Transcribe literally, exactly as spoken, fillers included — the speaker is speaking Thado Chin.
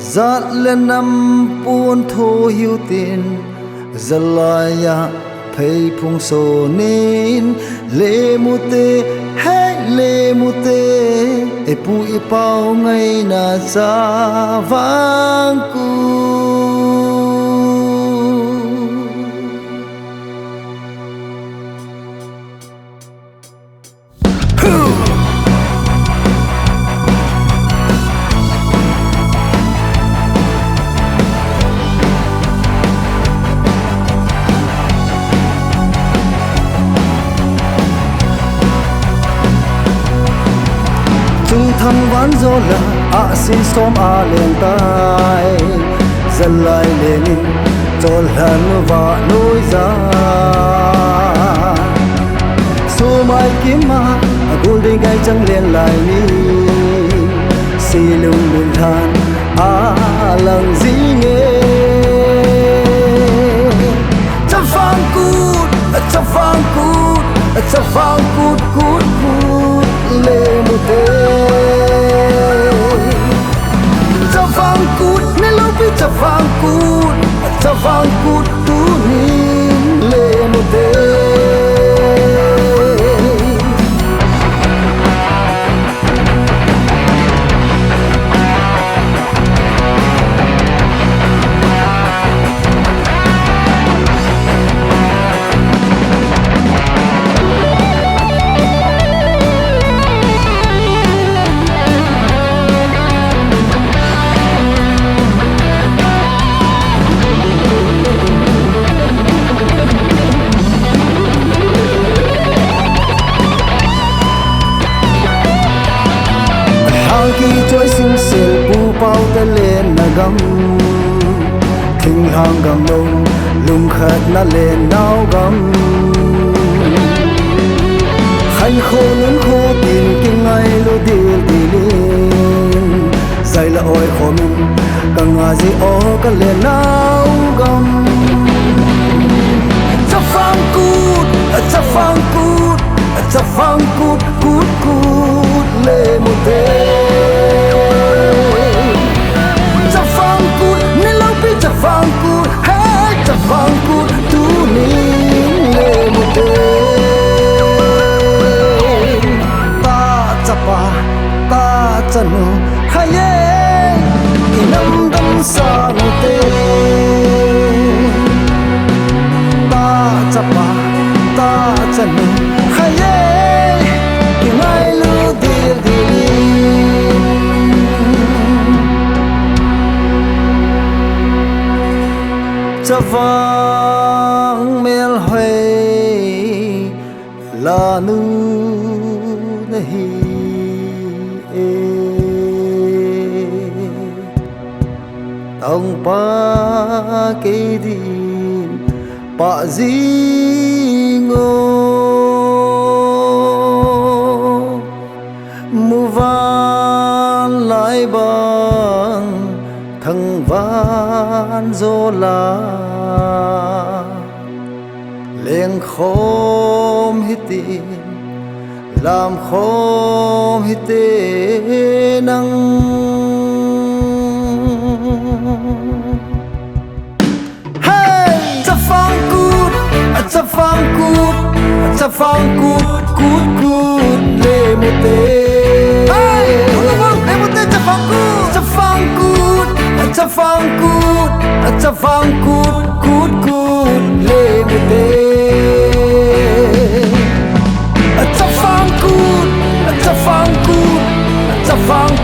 Jat le nam pon tho hiu tin, jalai a phei phung sonin, le mu te, hei le mu te, i pu i pau ngaina Chavang Kut. Chung thangvan jola, ahsi som a leng tai. Jalai lengin, cholhan uva nuija. Sumai kima, agul ding gai chang len lai ni. Silung lunghan, alang jinge. Chavang Kut, Chavang Kut, Chavang Kut, Kut, Kut, le mu te. Chavang Kut, ne loupi Chavang Kut, Chavang Kut, tunin le mu te. Hangki choi sing sel pu pau te le na gam. Thinglhang gam dong, lungkhat na le nau gam. Khan kho nun kho tin kingailu dil dilin. Zaila oi khomin, ka nga ji o ka le nau gam. Chavang Kut, Chavang Kut, Chavang Kut, Kut, Kut, le mu te. Chavang Kut, ne loupi Chavang Kut, hei Chavang Kut, tunin le mu te. Ta chapa, ta chanu, hei e, i nam dam sa mu te. Ta chapa, ta chanu, hei e, kingailu dil dil in. Chavang melhoi lanu nahi e. Tangpa kei din pah jing o. Muvanlai bang thangvan jola. Lengkhom hitin, lamkhom hite nang. Hey! Chavang Kut, Chavang Kut, Chavang Kut, Kut, Kut, le mu te. Hey! Kut, Kut, le mu te, Chavang Kut. Chavang Kut, Chavang Kut, Chavang Kut, Kut, Kut, le mu te. Chavang Kut, Chavang Kut, Chavang